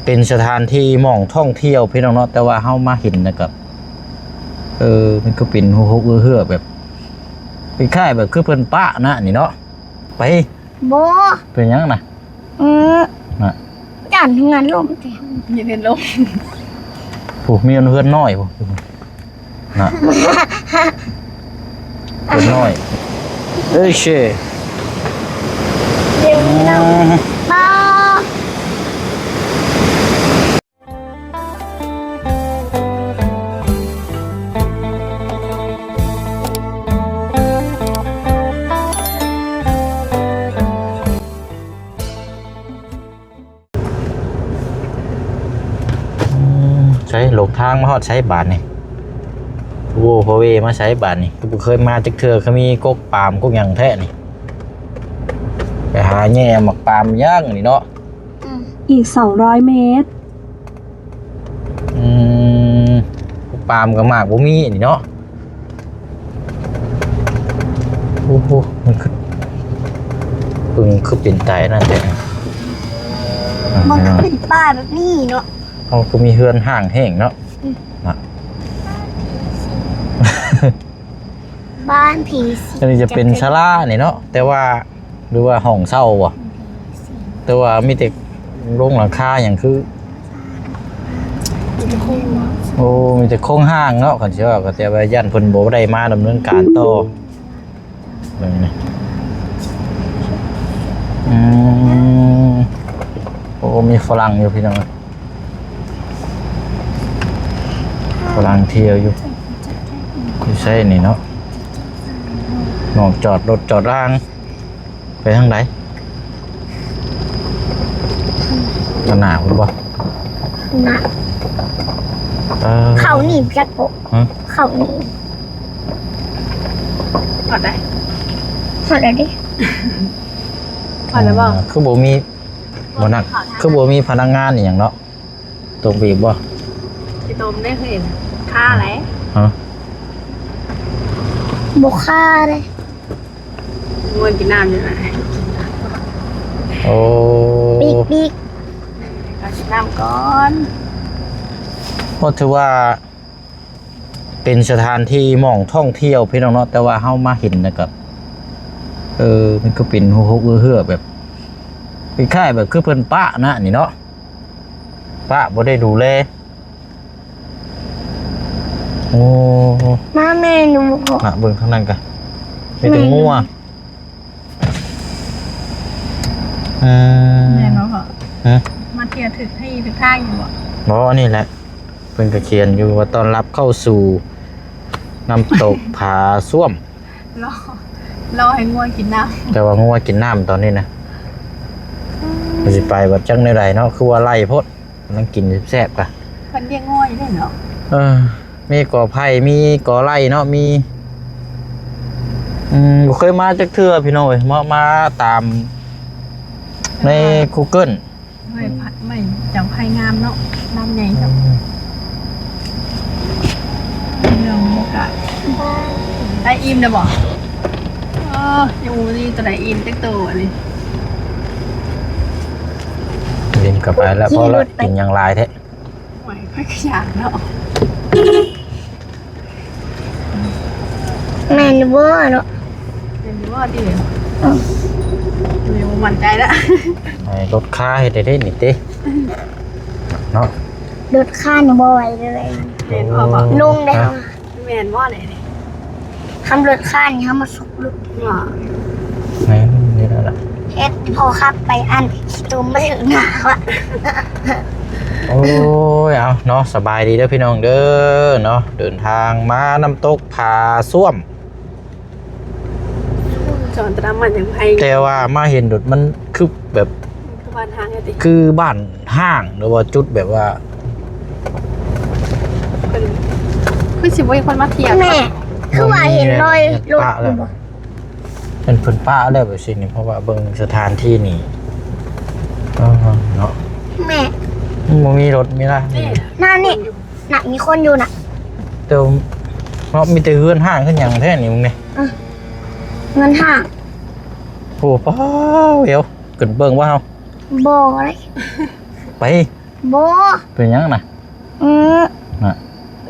ເປັນສະຖານທີ່ໝ່ອງທ່ອງທ່ຽວພີ່ນ້ອງເນາະ, ແຕ່ວ່າເຮົາມາເຫັນແລ້ວກໍ ເອີ ມັນກໍເປັນຫົວຫົກເຫືອໆ ແບບ ຄ້າຍໆ ແບບຄືເພິ່ນປະນະນີ້ເນາະ. ໄປ ບໍ່ ເປັນຫຍັງນະ? ອື ນະ ຢ້ານເຮືອນລົ້ມຕິ ຢ້ານເຮືອນລົ້ມ. ໂອ້ ມີເຮືອນນ້ອຍພຸ້ນ. ນະ ເລັກນ້ອຍ ເອີເຊ ເປັນເນາະ ອືມ ປາ. ອືມ ໃສ ຫຼົງທາງມາຮອດໃສບາດນີ້? ໂອ້ ພໍ່ເວມາໃສບາດນີ້? ຄືບໍ່ເຄີຍມາຈັກເທື່ອ, ຄືມີກົກປາມກົກຫຍັງແທ້ນີ້. ໄປຫາແຍ່ໝາກປາມຫຍັງນີ້ເນາະ. ອືມ ອີກສອງຮ້ອຍເມດ. ອືມ ປາມກັບໝາກບໍ່ມີນີ້ເນາະ. ໂອ້ໂຫ ມັນຄື ເບິ່ງຄືເປັນຕາອັນນັ້ນແທ້. ມັນຄືເປັນປ່າແບບນີ້ເນາະ. ເຮົາຄືມີເຮືອນຮ້າງແຮງເນາະ. ອືມ ນະ ບ້านผีสิง ອັນນີ້ຈະເປັນສາລານີ້ເນາະ, ແຕ່ວ່າ ຫຼືວ່າຫ້ອງເຊົ່າບໍ່? ແຕ່ວ່າມີແຕ່ໂຄງຫຼັງຄາຫຍັງຄື ມີແຕ່ໂຄງ ໂອ້ ມີແຕ່ໂຄງຮ່າງເນາະ. ຄັນຊິວ່າກໍແຕ່ວ່າຢ້ານເພິ່ນບໍ່ໄດ້ມາດຳເນີນການຕໍ່. ເບິ່ງນີ້ ອືມ ໂອ້ ມີຝຣັ່ງຢູ່ພີ່ນ້ອງເອີຍ. ກຳລັງທ່ຽວຢູ່ ຢູ່ໃສນີ້ເນາະ. ນ້ອງຈອດລົດຈອດລາງ ໄປທາງໃດ? ທາງໜ້າພຸ້ນບໍ່? ນະ ເອີ ເຂົ້ານີ້ຈັກໂປະ ຮະ? ເຂົ້ານີ້ ຮອດໄດ໋? ຮອດແລ້ວເດ້. ຮອດແລ້ວບໍ່? ເອີ ຄືບໍ່ມີ ບໍ່ນັກ ຄືບໍ່ມີພະນັກງານອີ່ຫຍັງເນາະ. ຕົ້ມອີກບໍ່? ຊິຕົ້ມໄດ້ຄື ຄາໄດ໋. ຮະ? ບໍ່ຄາເດ້. ງ່ວງກິນນ້ຳຢູ່ນະ. ໂອ້ ປີກໆ ເອົາກິນນ້ຳກ່ອນ. ກໍຖືວ່າ ເປັນສະຖານທີ່ໝ່ອງທ່ອງທ່ຽວພີ່ນ້ອງເນາະ, ແຕ່ວ່າເຮົາມາເຫັນແລ້ວກໍ ເອີ ມັນກໍເປັນຫົວຫົກເຫືອໆ ແບບ ຄ້າຍໆ ແບບຄືເພິ່ນປະນະນີ້ເນາະ, ປະບໍ່ໄດ້ດູແລ. ໂອ້ ມາແມ່ໜູ ນະ ເບິ່ງທາງນັ້ນກະ ມີແຕ່ງົວ. ອືມ ແມ່ນບໍ່ພໍ່? ຮະ? ມາທ່ຽວຖືກທີ່ຖືກທາງຢູ່ບໍ່? ບໍ່ ອັນນີ້ແຫຼະ ເພິ່ນກໍຂຽນຢູ່ວ່າ ຕ້ອນຮັບເຂົ້າສູ່ນ້ຳຕົກຜາສ້ວມ. ລໍ ລໍໃຫ້ງົວກິນນ້ຳ ແຕ່ວ່າງົວກິນນ້ຳຕອນນີ້ນະ. ອືມ ມັນຊິໄປບັດຈັກແນວໃດເນາະ, ຄືວ່າໄຫຼໂພດ. ກຳລັງກິນແຊບໆ ກະ ເພິ່ນລ້ຽງງົວຢູ່ເດ້ເນາະ. ເອີ ມີກໍໄຜ່ ມີກໍໄລ່ເນາະ ມີ ອືມ ບໍ່ເຄີຍມາຈັກເທື່ອພີ່ນ້ອງເອີຍ, ມາ ມາຕາມໃນ ອ່າ Google. ໄມ້ ໄມ້ເຈົ້າໄຜ່ງາມເນາະ ລຳໃຫຍ່ເນາະ. ອືມ ເລື່ອງບັນຍາກາດ ໄດ້ອີ່ມແລ້ວບໍ່? ເອີ ຍັງບໍ່ມີຕົວໃດອີ່ມຈັກໂຕອັນນີ້. ອີ່ມກໍໄປແລ້ວ ພໍແລ້ວ ກິນຫຍັງຫຼາຍແທ້. ໂອ້ຍ ຂ້ອຍກໍຢາກເນາະ. ແມ່ນຢູ່ບໍ່ເນາະ? ແມ່ນຢູ່ບໍ່ຕິ? ອືມ ຍັງບໍ່ໝັ້ນໃຈລະ. ໃຫ້ລົດຄາເຮັດໄດ້ເດ້ນີ້ຕິ ເນາະ? ລົດຄານີ້ບໍ່ໄຫວເລີຍ. ແມ່ນບໍ່? ລົງແລ້ວ. ແມ່ນບໍ່ນີ້? ຄັນລົດຄານີ້ເຮົາມາສຸກລົດ. ວ່າ ແມ່ນນີ້ແຫຼະ ເຮັດພໍຂັບໄປອັນຂີ້ຕົມມາເຖິງໜ້າວະ. ໂອ້ຍ ເອົາເນາະ ສະບາຍດີເດີພີ່ນ້ອງເດີເນາະ, ເດີນທາງມານ້ຳຕົກຜາສ້ວມ. ຈອນຕະນຳມັນຍັງໄພ ແຕ່ວ່າມາເຫັນໂດດ ມັນຄືແບບ ຄືບ້ານຮ້າງແທ້ຕິ ຄືບ້ານຮ້າງ ຫຼືວ່າຈຸດແບບວ່າ ເປັນ ຄືຊິບໍ່ມີຄົນມາທ່ຽວ. ແມ່ ຄືວ່າເຫັນຮອຍລົດ ເພິ່ນ ເພິ່ນປະແລ້ວແບບຊີ້ນີ້ ເພາະວ່າເບິ່ງສະຖານທີ່ນີ້ ເອີ ເນາະ ແມ່ ມັນບໍ່ມີລົດມີລາ ນີ້ ນັ້ນນີ້ ນະ ມີຄົນຢູ່ນະ ແຕ່ເນາະ ມີແຕ່ເຮືອນຮ້າງເຮືອນຫຍັງແທ້ນີ້ ມຶງນີ້ ເອີ ເຮືອນຮ້າງ. ໂອ້ ປ້າວ ດຽວ ຂຶ້ນເບິ່ງບໍ່ເຮົາ? ບໍ່ເລີຍ ໄປ ບໍ່ ເປັນຫຍັງນະ? ອືມ ນະ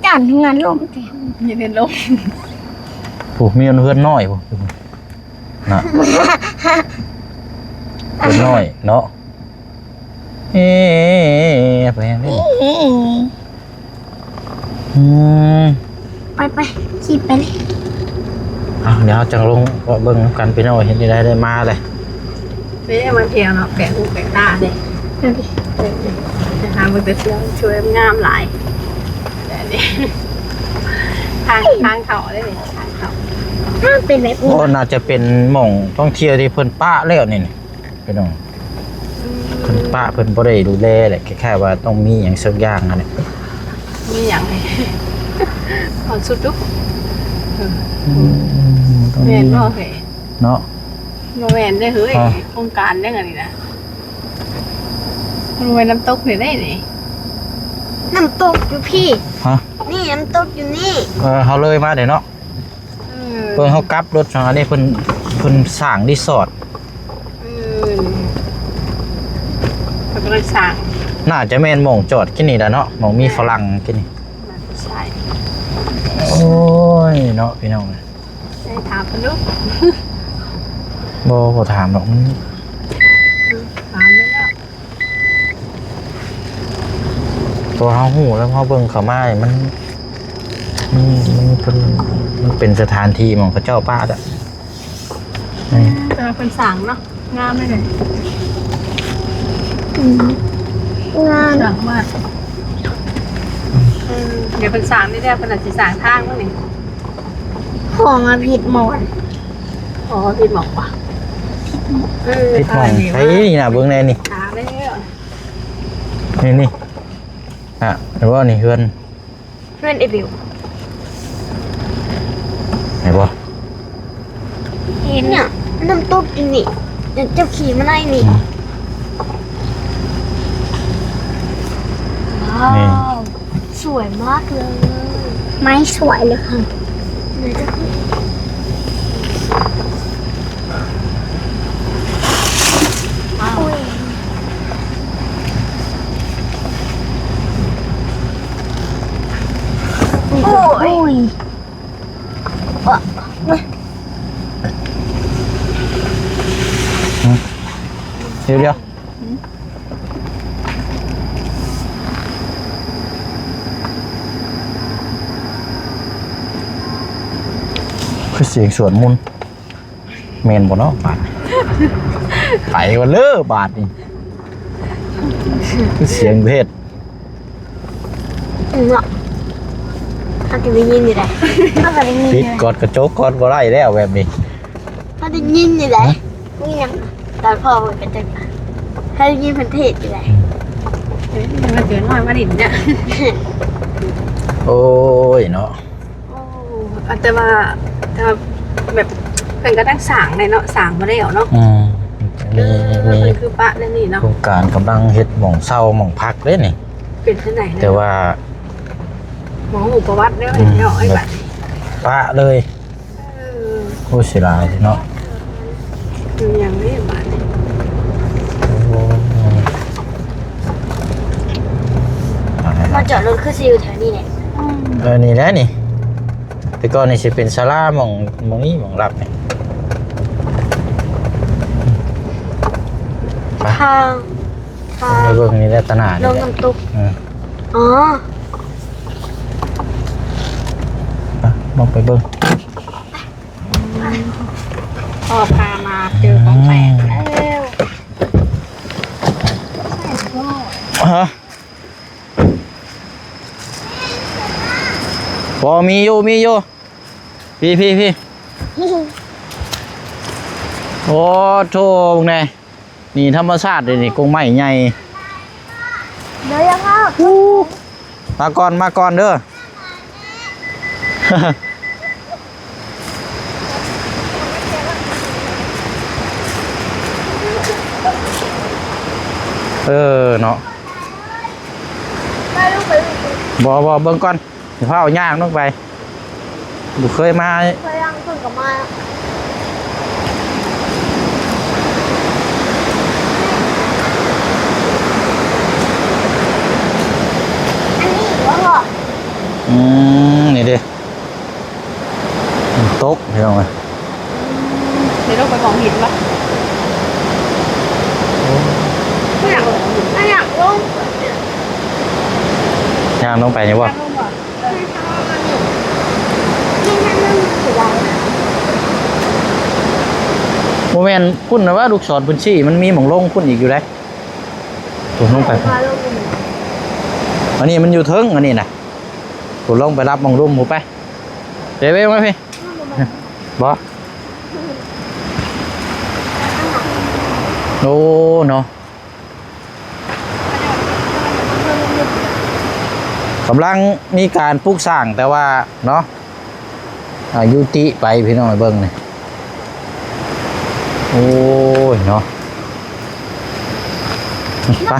ຢ້ານເຮືອນລົ້ມແທ້ ຢ້ານເຮືອນລົ້ມ. ຜູ້ມີເຮືອນນ້ອຍພຸ້ນນະ ເຮືອນນ້ອຍເນາະ. ເອີ ໄປຫຍັງນີ້? ອືມ ໄປໆ ຂີ່ໄປເລີຍ. ເອົາ ດຽວເຮົາຈັ່ງລົງເບິ່ງນຳກັນ ພີ່ນ້ອງ ເຮັດໄດ້ ໄດ້ມາເລີຍ. ໄດ້ມາທ່ຽວເນາະ ແປກຫູແປກຕາເດ້. ເອີ ໄປຫາເບິ່ງແຕ່ເຊື່ອງ ສວຍງາມຫຼາຍ. ທາງ ທາງເຂົ້າເດ້ນີ້ ທາງເຂົ້າ ມັນເປັນແບບນີ້. ໂອ້ ໜ້າຈະເປັນໝ່ອງທ່ອງທ່ຽວທີ່ເພິ່ນປະແລ້ວນີ້ ພີ່ນ້ອງ. ອືມ ເພິ່ນປະ ເພິ່ນບໍ່ໄດ້ດູແລແຫຼະ ຄ້າຍໆວ່າຕ້ອງມີຫຍັງສັກຢ່າງຫັ້ນແຫຼະ. ມີຫຍັງ? ຂອງຊຸດດຸ. ອືມ ແມ່ນບໍ່ເຮີ້ຍ? ເນາະ ບໍ່ແມ່ນເດ້ເຮີ້ຍ. ໂຄງການເດ້ອັນນີ້ນະ ບໍ່ແມ່ນນ້ຳຕົກນີ້ເດ້ນີ້. ນ້ຳຕົກຢູ່ພີ້. ຮະ? ນີ້ນ້ຳຕົກຢູ່ນີ້. ເອີ ເຮົາເລີຍມາເດ້ເນາະ. ເອີ ເພິ່ນ ເຮົາກັບລົດ ອັນນີ້ເພິ່ນ ເພິ່ນສ້າງຣີສອດ. ອືມ ເພິ່ນກຳລັງສ້າງ. ໜ້າຈະແມ່ນໝ່ອງຈອດກີ້ນີ້ແຫຼະເນາະ ໝ່ອງມີຝຣັ່ງກີ້ນີ້. ໃຊ່ ໂອ້ຍເນາະ ພີ່ນ້ອງ. ໄດ້ຖາມເພິ່ນດູ. ບໍ່ ບໍ່ຖາມດອກ ມັນ ອືມ ຖາມໄດ້ແລ້ວ. ເພາະເຮົາຮູ້ແລ້ວ ເຮົາເບິ່ງເຂົ້າມານີ້ ມັນ ມັນ ມັນເປັນ ມັນເປັນສະຖານທີ່ໝ່ອງເຂົາເຈົ້າປະແລ້ວ. ອືມ ແຕ່ວ່າເພິ່ນສ້າງເນາະ ງາມເລີຍ. ອືມ ງາມ ສ້າງມາ. ເອີ ດຽວເພິ່ນສ້າງນີ້ແຫຼະ ເພິ່ນອາດຊິສ້າງທາງມັນນີ້. ຫ້ອງອະ ຜິດໝ່ອງ. ອໍ ຜິດໝ່ອງປະ? ເອີ ຜິດໝ່ອງ. ໃສ່ນີ້ນະ ເບິ່ງແດ່ນີ້. ນີ້ ນີ້ ອ່ະ ເຫັນບໍ່ນີ້ ເຮືອນ ເຮືອນເອບິວ ເຫັນບໍ່? ເຫັນ ເນຍ ນ້ຳຕົກຢູ່ນີ້ ເຈົ້າຂີ່ມາໄດ້ນີ້. ອືມ ວ້າວ ນີ້ สวยมากเลย ไม้สวยเลยค่ะ. ໂອ້ຍ ໂອ້ຍ ດຽວໆ. ຄືສຽງສວດມົນ ແມ່ນບໍ່ເນາະບາດນີ້? ໄປກ່ອນເດີບາດນີ້ ຄືສຽງເທດເນາະ. ເຮົາຈະໄດ້ຍິນຢູ່ໃດ໋ ເຮົາກໍໄດ້ຍິນຢູ່ ປິດກ່ອນ ກະຈົກກ່ອນ ບໍ່ໄດ້ແລ້ວແບບນີ້. ເຮົາໄດ້ຍິນຢູ່ໃດ໋ ຮະ? ມີຫຍັງ ຕອນພໍ່ເພິ່ນໄປເຖິງ ເຮົາໄດ້ຍິນເພິ່ນເທດຢູ່ໃດ໋. ອືມ ເອີ ມາເຈີນ້ອຍມາຫຼິ້ນນະ. ໂອ້ຍເນາະ ໂອ້ ແຕ່ວ່າ ແຕ່ວ່າແບບເພິ່ນກຳລັງສ້າງໄດ້ເນາະ ສ້າງບໍ່ແລ້ວເນາະ. ອືມ ມີ ເອີ ມີ ເພິ່ນຄືປະແນວນີ້ເນາະ ໂຄງການກຳລັງເຮັດໝ່ອງເຊົ່າໝ່ອງພັກເດ້ນີ້. ເປັນຈັ່ງໃດນະ ແຕ່ວ່າ ບໍ່ຮູ້ປະຫວັດເດ້ ອືມ ເນາະ ໄອ້ບັດນີ້ ປະເລີຍ. ເອີ ໂອ້ ເສຍດາຍເນາະ ເປັນຫຍັງເດ້ບາດນີ້. ໂອ້ ມາຈອດລົດຄືຊິຢູ່ແຖວນີ້ແຫຼະ. ອືມ ເອີ ນີ້ແຫຼະນີ້ ແຕ່ກ່ອນນີ້ຊິເປັນສາລາ ໝ່ອງ ໝ່ອງນີ້ ໝ່ອງລັບນີ້. ໄປ ທາງ ໄປເບິ່ງນີ້ແຫຼະ ຕະໜ້ານີ້ແຫຼະ ລົງນ້ຳຕົກ. ເອີ ອໍ ໄປ ລອງໄປເບິ່ງ. ພໍ່ພາມາເຈີຂອງແປກແລ້ວ. ຮະ? ບໍ່ ມີຢູ່ ມີຢູ່. ພີ້ ພີ້ ພີ້. ໂອ້ ໂທ້ ເບິ່ງແດ່ ນີ້ທຳມະຊາດເດ້ນີ້ ກົງໄມ້ໃຫຍ່. ດຽວຢ່າພາ ມາກ່ອນ ມາກ່ອນເດີ. ເອີ ເນາະ ບໍ່ ບໍ່ ເບິ່ງກ່ອນ. ຢ່າຟ້າວຍ່າງລົງໄປ ບໍ່ເຄີຍມາ. ໄປທາງເພິ່ນກໍມາ. ທາງລົງໄປນີ້ບໍ່? ທາງລົງບໍ່? ເອີ ບໍ່ແມ່ນພຸ້ນນະວ່າ ລູກສອນເພິ່ນຊີ້ ມັນມີໝ່ອງລົງພຸ້ນອີກຢູ່ເດ້. ໂອ້ ລົງໄປ ອັນນີ້ມັນຢູ່ເທິງ ອັນນີ້ນະ. ໂອ້ ລົງໄປລັບໝ່ອງລຸ່ມພຸ້ນໄປ. ເວໆ ມາພີ້. ບໍ່? ໂອ້ ເນາະ. ກຳລັງມີການປຸກສ້າງ ແຕ່ວ່າເນາະ ອາ ຍຸຕິໄປ ພີ່ນ້ອງເບິ່ງນີ້. ໂອ້ຍເນາະ ໄປ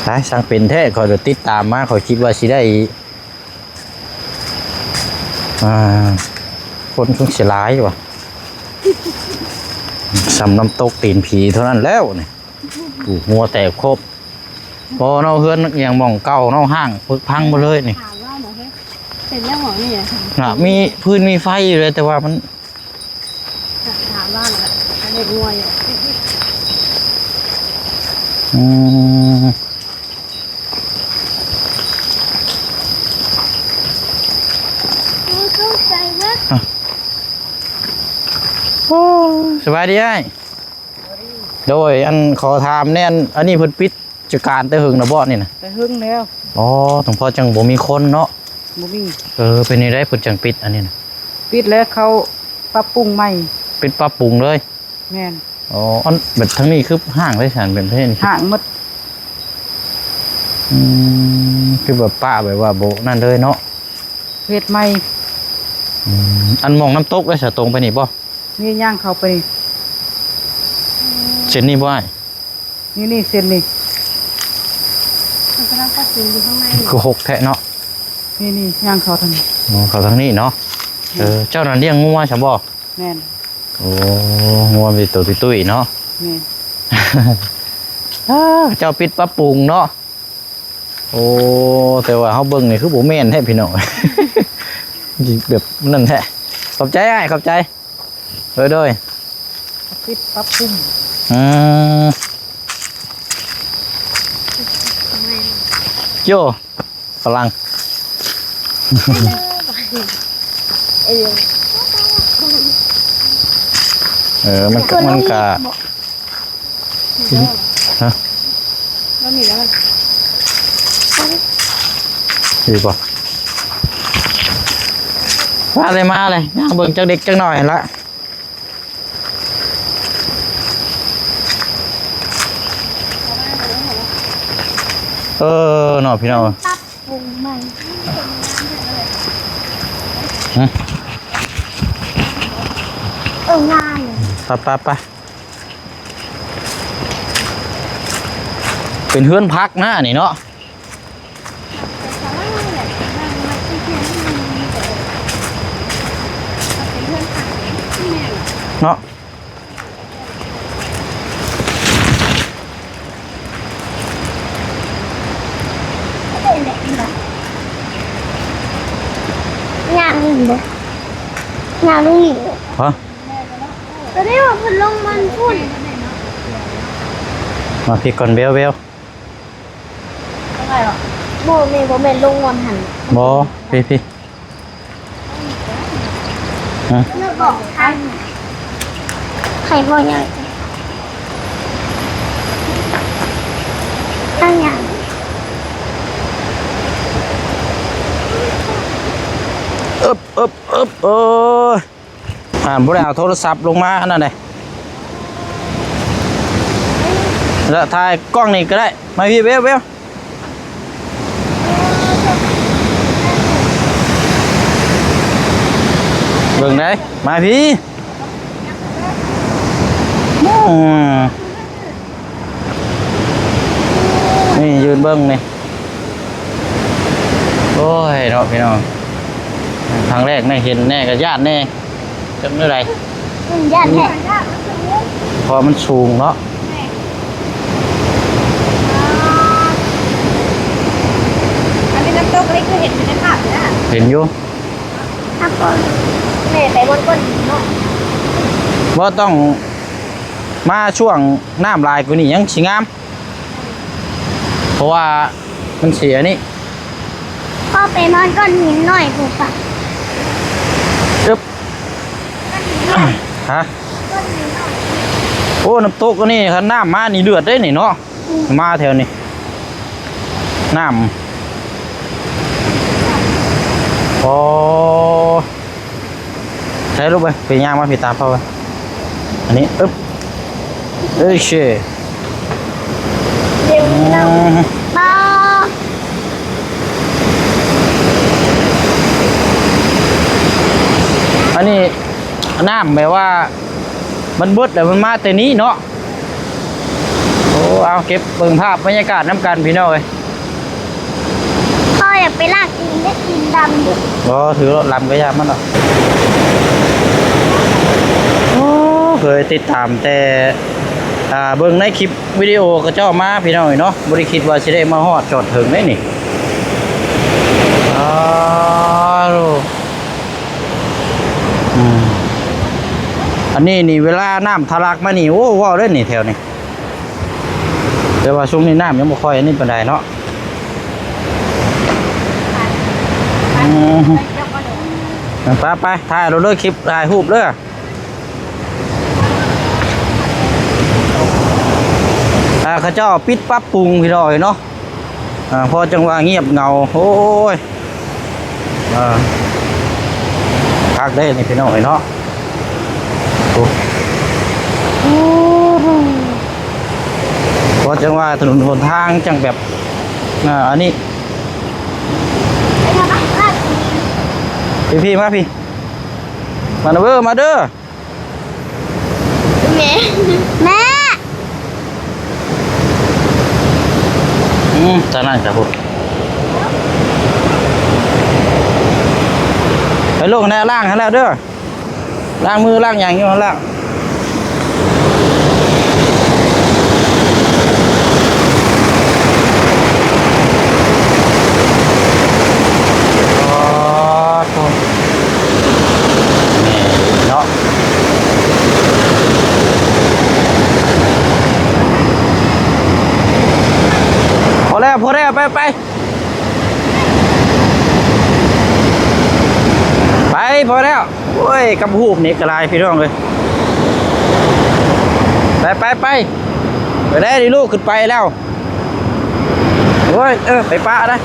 ໄປ ຊ່າງເປັນແທ້. ຂ້ອຍກໍຕິດຕາມມາ ຂ້ອຍຄິດວ່າຊິໄດ້ ອ່າ ຄົນຄົງຊິຫຼາຍວ່າ ສ່ຳນ້ຳຕົກຕີນຜີເທົ່ານັ້ນແລ້ວນີ້. ໂອ້ ຫົວແຕກຄົບ. ບໍ່ເນາະ ເຮືອນຫຍັງໝ່ອງເກົ່າເນາະ ຮ້າງເພິກພັງໝົດເລີຍນີ້. ຖາມວ່າບໍ່ເຮັດ ເປັນແລ້ວບໍ່ນີ້ນະ? ນະ ມີຟືນມີໄຟຢູ່ເລີຍ ແຕ່ວ່າມັນ ຖາມວ່າລະ ອັນນີ້ງົວຢູ່. ອືມ ໂອ້ ສະບາຍດີອ້າຍ. ໂດຍ ອັນ ຂໍຖາມແດ່ ອັນ ອັນນີ້ເພິ່ນປິດກິດຈະການແຕ່ເຫິງແລ້ວບໍ່ນີ້ນະ? ແຕ່ເຫິງແລ້ວ. ອໍ ຈັ່ງພໍຈັ່ງບໍ່ມີຄົນເນາະ. ບໍ່ມີ. ເອີ ເປັນແນວໃດເພິ່ນຈັ່ງປິດອັນນີ້ນະ? ປິດແລ້ວ ເຂົາປັບປຸງໃໝ່. ປິດປັບປຸງເລີຍ? ແມ່ນ. ອໍ ອັນ ແບບທາງນີ້ຄືຮ້າງເລີຍຊັ້ນ ເປັນເພນ ຮ້າງໝົດ. ອືມ ຄືແບບປະແບບວ່າບໍ່ນັ້ນເລີຍເນາະ ເຮັດໃໝ່. ອືມ ອັນໝ່ອງນ້ຳຕົກເດ້ ສະ ຕົງໄປນີ້ບໍ່? ນີ້ຍ່າງເຂົ້າໄປນີ້ ເສັ້ນນີ້ບໍ່ອ້າຍ? ນີ້ ນີ້ເສັ້ນນີ້ ມັນກຳລັງປັບປຸງຢູ່ຂ້າງໃນ ຄືຫົກແທ້ເນາະ. ນີ້ ນີ້ຍ່າງເຂົ້າທາງນີ້. ອໍ ເຂົ້າທາງນີ້ເນາະ. ແມ່ນ. ເອີ ເຈົ້ານັ້ນລ້ຽງງົວຊັ້ນບໍ່? ແມ່ນ. ໂອ້ ງົວມີໂຕຕຸ້ຍໆເນາະ. ແມ່ນ. ອ້າ ເຈົ້າປິດປັບປຸງເນາະ. ໂອ້ ແຕ່ວ່າເຮົາເບິ່ງນີ້ຄືບໍ່ແມ່ນແທ້ພີ່ນ້ອງ ແບບນັ້ນແທ້. ຂອບໃຈອ້າຍ ຂອບໃຈ. ໂດຍ ໂດຍ. ປິດປັບປຸງ. ອືມ ໂຢ ຝຣັ່ງ. ເອີ ມັນກະ ມັນກະ ຮະ ດີບໍ່? ມາເລີຍ ມາເລີຍ ຍ່າງເບິ່ງຈັກເລັກຈັກໜ້ອຍຫັ້ນລະ. ເອີ ເນາະ ພີ່ນ້ອງ. ປັບປຸງໃໝ່. ຫຶ? ເອີ ງາມ. ໄປ ໄປ ໄປ. ເປັນເຮືອນພັກນະນີ້ເນາະ. ເນາະ. ຍ່າງນີ້ບໍ່? ຍ່າງນີ້ບໍ່? ຮະ? ຕອນນີ້ວ່າເພິ່ນລົງມັນພຸ້ນ. ມາພີ້ກ່ອນ ແວວໆ. ບໍ່ແມ່ນ ບໍ່ແມ່ນລົງບ່ອນຫັ້ນ. ບໍ່ ພີ້ ພີ້. ຮະ? ເລືອກບອກທາງ ໃຫ້ພໍ່ໃຫຍ່ ທາງຫຍັງ? ອຶບ ອຶບ ອຶບ ໂອ້ຍ. ອ່າ ບໍ່ໄດ້ເອົາໂທລະສັບລົງມາອັນນັ້ນເດ້ ແລ້ວຖ່າຍກ້ອງນີ້ກໍໄດ້. ມາພີ້ ເວວ ເວວ ເບິ່ງໄດ໋ ມາພີ້. ອືມ ນີ້ຢືນເບິ່ງນີ້. ໂອ້ຍເນາະ ພີ່ນ້ອງ ຄັ້ງແລກໄດ້ເຫັນແນ່ກໍຢ້ານແນ່ ຈັກແນວໃດ. ອືມ ຢ້ານແທ້ ເພາະມັນສູງເນາະ. ອັນນີ້ນ້ຳຕົກ ອັນນີ້ຄືເຫັນຢູ່ໃນພາບນີ້ນະ. ເຫັນຢູ່. ແມ່ໄປບ່ອນກ້ອນຫີນເນາະ. ບໍ່ຕ້ອງ ມາຊ່ວງນ້ຳຫຼາຍກວ່ານີ້ຍັງຊິງາມ ເພາະວ່າມັນຊິອັນນີ້. ພໍ່ໄປນອນກ້ອນຫີນໜ້ອຍພຸ້ນປະ. ອຶບ ຮະ? ໂອ້ ນ້ຳຕົກອັນນີ້ ຄັນນ້ຳມານີ້ເດືອດເດ້ນີ້ເນາະ. ອືມ ມາແຖວນີ້ ນ້ຳ ອໍ ໃສ່ລູກໄປ ໄປຍ່າງມາພີ້ ຕາມພໍ່ໄປ. ອັນນີ້ ອຶບ ໂອເຄ ເຮັວເຮົາ ອືມ ອັນນີ້ນ້ຳແບບວ່າມັນເບິດແລ້ວ ມັນມາແຕ່ນີ້ເນາະ. ໂອ້ ເອົາ ເກັບເບິ່ງພາບບັນຍາກາດນຳກັນພີ່ນ້ອງເອີຍ. ພໍ່ຢາກໄປລ້າງຕີນ ໄດ້ຕີນດຳຢູ່. ບໍ່ ຖືໂລດ ດຳກະຢ່າມັນດອກ. ໂອ້ ເຄີຍຕິດຕາມແຕ່ ອ່າ ເບິ່ງໃນຄລິບວິດີໂອເຂົາເຈົ້າມາພີ່ນ້ອງເອີຍເນາະ, ບໍ່ໄດ້ຄິດວ່າຊິໄດ້ມາຮອດຈອດເຖິງເດ້ນີ້. ອ້າໂດ ອືມ ອັນນີ້ນີ້ເວລານ້ຳທະລັກມານີ້ ໂອ້ ເວົ້າເດ້ນີ້ແຖວນີ້. ແຕ່ວ່າຊ່ວງນີ້ນ້ຳຍັງບໍ່ຄ່ອຍອັນນີ້ປານໃດເນາະ. ອືມ ໄປໆ ຖ່າຍໂລດເດີ ຄລິບ ຖ່າຍຮູບເດີ. ອ່າ ເຂົາເຈົ້າປິດປັບປຸງພີ່ນ້ອງເອີຍເນາະ. ອ່າ ພໍຈັ່ງວ່າງຽບເຫງົາ. ໂອ້ຍ ອ່າ ຄັກເດ້ນີ້ພີ່ນ້ອງເອີຍເນາະ. ໂອ້ ພໍຈັ່ງວ່າຖະໜົນຫົນທາງຈັ່ງແບບ ອ່າ ອັນນີ້ ພີ່ໆ ມາພີ່ ມາເດີ ມາເດີ. ແມ່ ແມ່ ອືມ ຕານັ້ນກະພຸດ ໄປລູກ ຫັ້ນແຫຼະ ລ້າງຫັ້ນແຫຼະເດີ ລ້າງມືລ້າງຫຍັງຢູ່ຫັ້ນແຫຼະ. ອໍ ໂທ້ ແມ່ເນາະ ພໍແລ້ວ ພໍແລ້ວ ໄປ ໄປ ໄປ ພໍແລ້ວ. ໂອ້ຍ ກັບຮູບນີ້ກະຫຼາຍພີ່ນ້ອງເອີຍ. ໄປ ໄປ ໄປ ໄປແລ້ວນີ້ລູກ ຂຶ້ນໄປແລ້ວ. ໂອ້ຍ ເອີ ໄປປະນະ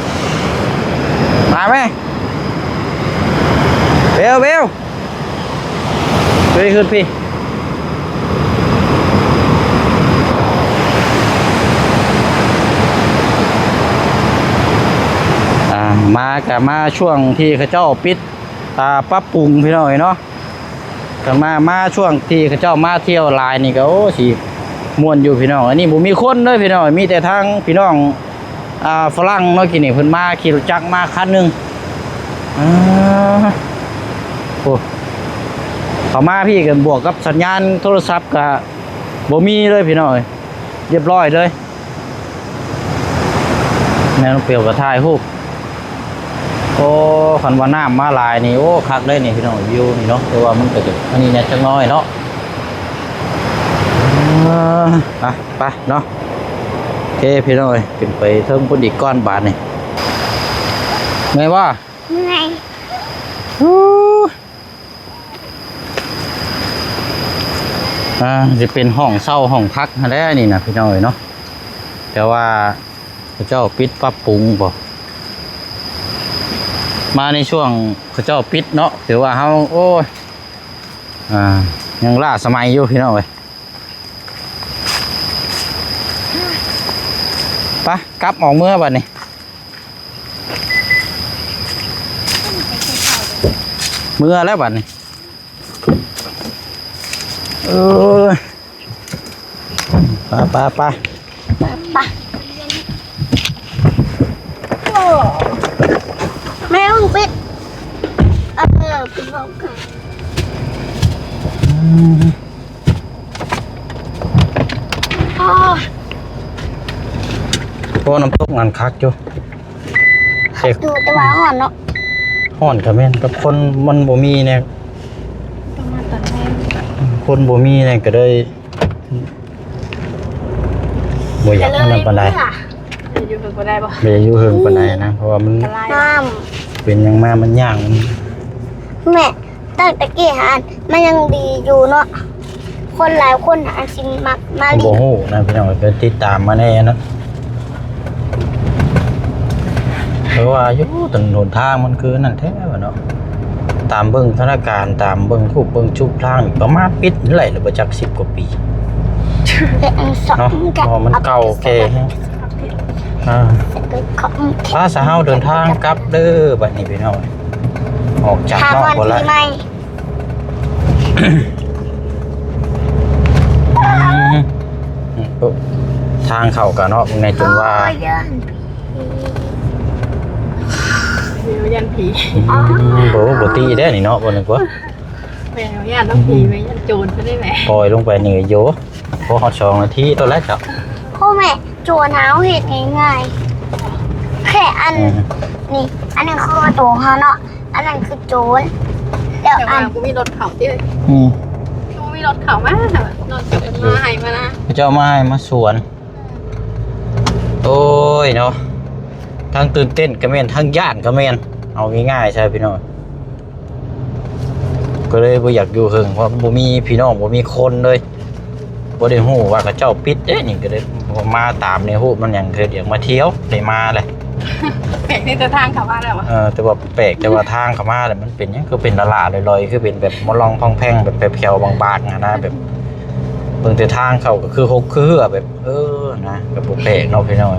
ມາແມ່ ເບວ ເບວ ໄປຂຶ້ນພີ້. ອ່າ ມາກະມາຊ່ວງທີ່ເຂົາເຈົ້າປິດ ອ່າ ປັບປຸງພີ່ນ້ອງເອີຍເນາະ. ຄັນມາ ມາຊ່ວງທີ່ເຂົາເຈົ້າມາທ່ຽວຫຼາຍນີ້ກະ ໂອ້ ຊິມ່ວນຢູ່ພີ່ນ້ອງ. ອັນນີ້ບໍ່ມີຄົນເດີພີ່ນ້ອງ ມີແຕ່ທາງພີ່ນ້ອງ ອ່າ ຝຣັ່ງເນາະ ກີ້ນີ້ເພິ່ນມາຂີ່ລົດຈັກມາຄັນໜຶ່ງ. ອ່າ ໂອ້ ເຂົ້າມາພີ້ກະບວກກັບສັນຍານໂທລະສັບກະບໍ່ມີເລີຍພີ່ນ້ອງເອີຍ ລຽບຮ້ອຍເລີຍ. ແມ່ນ້ອງປຽວກະຖ່າຍຮູບ. ໂອ້ ຄັນວ່ານ້ຳມາຫຼາຍນີ້ ໂອ້ ຄັກເດ້ນີ້ພີ່ນ້ອງ ວິວນີ້ເນາະ. ແຕ່ວ່າມັນກະຈະອັນນີ້ແດ່ຈັກໜ້ອຍເນາະ. ອ່າ ໄປເນາະ ໂອເຄພີ່ນ້ອງເອີຍ ຂຶ້ນໄປເທິງພຸ້ນອີກກ່ອນບາດນີ້ ເມື່ອຍບໍ່? ເມື່ອຍ. ອື ອ່າ ຊິເປັນຫ້ອງເຊົ່າຫ້ອງພັກຫັ້ນແຫຼະນີ້ນະພີ່ນ້ອງເອີຍເນາະ. ແຕ່ວ່າເຂົາເຈົ້າປິດປັບປຸງບໍ ມາໃນຊ່ວງເຂົາເຈົ້າປິດເນາະ ຖືວ່າເຮົາ ໂອ້ຍ ອ່າ ຍັງລ້າສະໄໝຢູ່ພີ່ນ້ອງເອີຍ. ໄປ ກັບອອກເມືອບາດນີ້ ເມືອແລ້ວບາດນີ້. ເອີ ໄປ ໄປ ໄປ ໄປ ໄປ. ໂອ້ ແມ່ ເພິ່ງປິດ ເອີ ປິດລົງ. ອືມ ໂອ້ ໂອ້ ນ້ຳຕົກຫັ້ນຄັກຢູ່ ຄັກຢູ່ ແຕ່ວ່າຮ້ອນເນາະ. ຮ້ອນກະແມ່ນ ກັບຄົນມັນບໍ່ມີແນ່ ຕ້ອງມາຕອນແລງ ຄົນບໍ່ມີແນ່ກະເລີຍ ບໍ່ຢາກອັນນັ້ນປານໃດ ຢູ່ເພິ່ນບໍ່ໄດ້ບໍ່? ບໍ່ຢາກຢູ່ເທິງປານໃດນະ ເພາະວ່າມັນ ອັນຕະລາຍ ນ້ຳ ເປັນຫຍັງມາມັນຍ່າງ ແມ່ ຕັ້ງແຕ່ກີ້ຫັ້ນມັນຍັງດີຢູ່ເນາະ ຄົນຫຼາຍຄົນຫັ້ນຊິມັກມາຫຼິ້ນ ບໍ່ຮູ້ນະພີ່ນ້ອງ ໄປຕິດຕາມມາແດ່ນະ ເພາະວ່າຢູ່ຖະໜົນຫົນທາງມັນຄືນັ້ນແທ້ວະເນາະ ຕາມເບິ່ງສະຖານະການ ຕາມເບິ່ງຮູບເບິ່ງຊຸບທາງ ປະມານປິດໄດ້ແລ້ວບໍ່ຈັກສິບກວ່າປີເນາະ ເພາະວ່າມັນເກົ່າແກ່ແຮງ ອ່າ ພາສາເຮົາເດີນທາງກັບເດີ ບັດນີ້ພີ່ນ້ອງ ອອກຈາກນອກພຸ້ນລະ ອືມ ທາງເຂົ້າກະເນາະ ເບິ່ງແດ່ ຈົນວ່າ ໂອ້ຍ ຢ້ານຜີ ຢ້ານຜີ ອືມ ບໍ່ ບໍ່ຕິເດ້ນີ້ເນາະ ບໍ່ນຶກວ່າ ແມ່ຢ້ານນຳຜີ ແມ່ຢ້ານໂຈນຊະໄດ້ແມ່ ປ່ອຍລົງໄປນີ້ໂຍ ພໍຮອດສອງນາທີໂຕແລ້ວເຈົ້າ ໂອ້ແມ່ ໂຈນເຮົາເຮັດງ່າຍໆ ແຄ່ອັນ ອືມ ນີ້ ອັນນີ້ຄືໂຕເຮົາເນາະ ອັນນັ້ນຄືໂຈນ ແລ້ວ ແຕ່ວ່າອັນ ບໍ່ມີລົດເຂົ້າຕິ ອືມ ບໍ່ມີລົດເຂົ້າມາ ລົດເຂົາມາໃຫ້ມານະ ເຂົາເຈົ້າມາໃຫ້ມາສວນ ໂອ້ຍເນາະ ທັງຕື່ນເຕັ້ນກະແມ່ນ ທັງຢ້ານກະແມ່ນ ເອົາງ່າຍໆຊະພີ່ນ້ອງ ກໍເລີຍບໍ່ຢາກຢູ່ເທິງ ເພາະມັນບໍ່ມີພີ່ນ້ອງ ບໍ່ມີຄົນເລີຍ ບໍ່ໄດ້ຮູ້ວ່າເຂົາເຈົ້າປິດເດ້ນີ້ ກໍເລີຍມາຕາມໃນຮູບມັນຫຍັງ ຄືຢາກມາທ່ຽວ ໄດ້ມາແຫຼະ ແປກໃນແຕ່ທາງເຂົ້າມາແລ້ວ ເອີ ແຕ່ວ່າແປກ ແຕ່ວ່າທາງເຂົ້າມາແລ້ວມັນເປັນຫຍັງ ຄືເປັນຫຼ້າໆລອຍໆ ຄືເປັນແບບມະລອງພອງແພງ ແບບແຜ່ວໆບາງໆຫັ້ນນະ ແບບເບິ່ງແຕ່ທາງເຂົ້າກໍຄືຫົກຄືເຮືອ ແບບ ເອີ ນະ ກໍບໍ່ແປກເນາະພີ່ນ້ອງ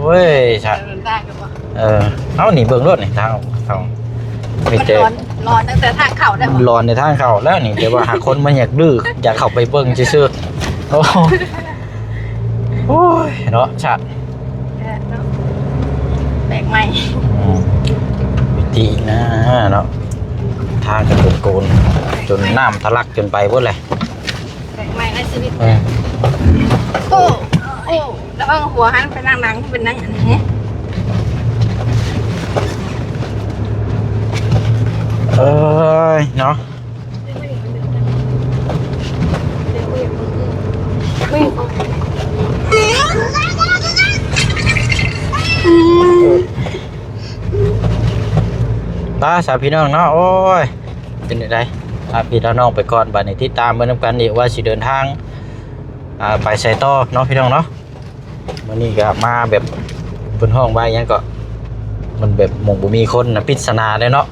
ໂອ້ຍ ຊະ ເດີນທາງກໍບໍ່ ເອີ ເອົານີ້ເບິ່ງໂລດນີ້ ທາງເຂົ້າ ມີແຕ່ ມັນຫຼອນ ຫຼອນຕັ້ງແຕ່ທາງເຂົ້າແລ້ວ ມັນຫຼອນໃນທາງເຂົ້າແລ້ວນີ້ ແຕ່ວ່າຫາຄົນມັນຢາກດື້ ຢາກເຂົ້າໄປເບິ່ງຊື່ໆ ໂອ້ ໂອ້ຍ ເນາະ ຊາດ ເອີ ເນາະ ແປກໃໝ່ ອືມ ວິທີນະເນາະ ທາງກໍໂກນໆ ຈົນນ້ຳທະລັກຈົນໄປເບິດແຫຼະ ແປກໃໝ່ໃນຊີວິດ ເອີ ໂອ້ ໂອ້ ລະວັງຫົວຫັ້ນໄປນັ່ງຫຼັງ ເປັນນັ່ງອັນນີ້ ເອີຍ ເນາະ ໄປຊະພີ່ນ້ອງເນາະ ໂອ້ຍ ເປັນຈັ່ງໃດ ລາພີ່ລານ້ອງໄປກ່ອນ ບາດນີ້ຕິດຕາມເບິ່ງນຳກັນອີກວ່າຊິເດີນທາງ ອ່າ ໄປໃສຕໍ່ເນາະພີ່ນ້ອງເນາະ ມື້ນີ້ກໍມາແບບ ເພິ່ນຮ້ອງວ່າຫຍັງເກາະ ມັນແບບໝ່ອງບໍ່ມີຄົນນະ ປິດສະໜາເດ້ເນາະ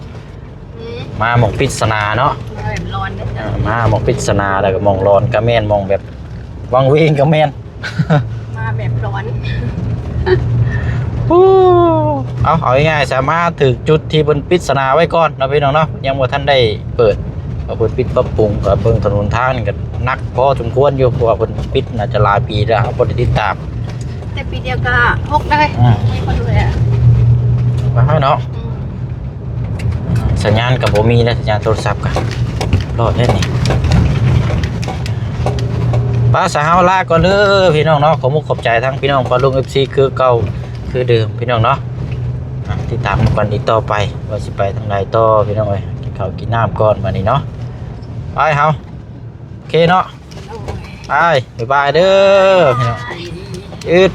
ອືມ ມາໝ່ອງປິດສະໜາເນາະ ມາແບບຫຼອນເດ້ ເອີ ມາໝ່ອງປິດສະໜາ ແລ້ວກໍໝ່ອງຫຼອນກໍແມ່ນ ໝ່ອງແບບ ວັງເວງກໍແມ່ນ ມາແບບຫຼອນ ໂອ້ ເອົາ ເອົາງ່າຍໆຊະ ມາຖືກຈຸດທີ່ເພິ່ນປິດສະໜາໄວ້ກ່ອນເນາະພີ່ນ້ອງເນາະ ຍັງບໍ່ທັນໄດ້ເປີດ ເພາະເພິ່ນປິດປັບປຸງ ກໍເບິ່ງຖະໜົນທາງນີ້ກໍໜັກພໍສົມຄວນຢູ່ ເພາະວ່າເພິ່ນປິດໜ້າຈະຫຼາຍປີແລ້ວ ເຮົາບໍ່ໄດ້ຕິດຕາມ ແຕ່ປີດຽວກໍຫົກເລີຍ ອືມ ມີຄົນເລີຍ ວ່າເນາະ ອືມ ສັນຍານກໍບໍ່ມີແລ້ວ ສັນຍານໂທລະສັບກໍລອດແທ້ນີ້ ໄປຊະ ເຮົາລາກ່ອນເດີພີ່ນ້ອງເນາະ ຂອບມຸກຂອບໃຈທັງພີ່ນ້ອງປ້າລຸງ ເອັຟຊີ ຄືເກົ່າຄືເດີມພີ່ນ້ອງເນາະ ອ່າ ຕິດຕາມກັນອີກຕໍ່ໄປ ວ່າຊິໄປທາງໃດຕໍ່ພີ່ນ້ອງເອີຍ ກິນເຂົ້າກິນນ້ຳກ່ອນບາດນີ້ເນາະ ໄປເຮົາ ໂອເຄເນາະ ໄປ ບາຍບາຍເດີພີ່ນ້ອງ ອືດ